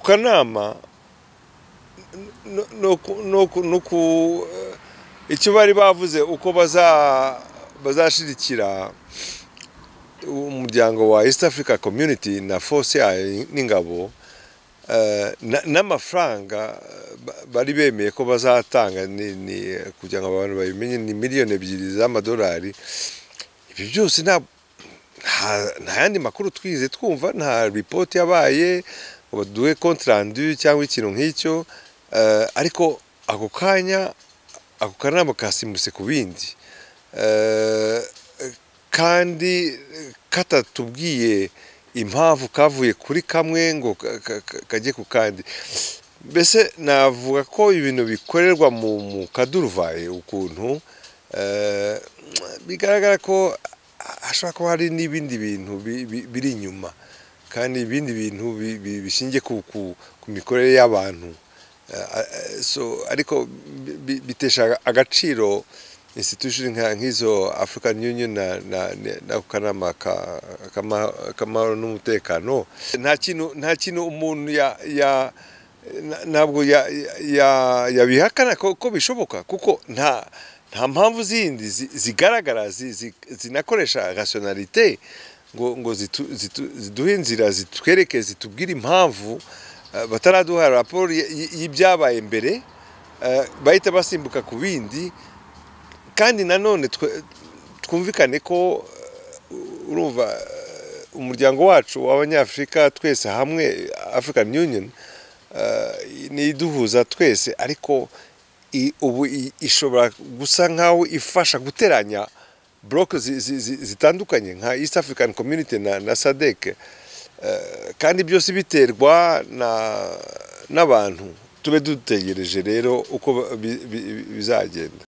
Kanama no ku icyo bari bavuze, uko bazashirikira umuryango wa East Africa Community na force yayo n'ingabo, n'amafaranga bari bemeye ko bazatanga, ni kugira ngo abantu babimenye, ni 2 miliyoni z'amadolari. Ibi byose nta yandi makuru twize twumva, nta ripoti yabaye ngo baduhe compte rendu cyangwa ikintu nk'icyo. Ariko ako kanya ako kanama kasimbutse ku bindi, kandi katatubwiye impamvu kavuye kuri kamwe ngo kajye ku kandi. Mbese navuga ko ibintu bikorerwa mu kaduruvayi ukuntu, bigaragara ko hashobora kuba hari n'ibindi bintu biri inyuma, kandi ibindi bintu bishingiye ku mikorere y'abantu. So ariko bitesha agaciro institution nk'izo African Union na kanama k'amahoro n'umutekano. Nta kintu umuntu ya ntabwo yabihakana ko bishoboka, kuko nta mpamvu zindi zigaragara zinakoresha rationalité ngo ziduhe inzira, zitwereke, zitubwire impamvu bataraduha raporo y'ibyabaye mbere, bahita basimbuka ku bindi. Kandi nanone twumvikane ko urumva, umuryango wacu w'Abanyafurika twese hamwe, African Union, ni iduhuza twese, ariko ubu ishobora gusa nkaho ifasha guteranya bloc zitandukanye nka East African Community na SADC. Kandi byose biterwa n'abantu. Tube dutegereje rero uko bizagenda.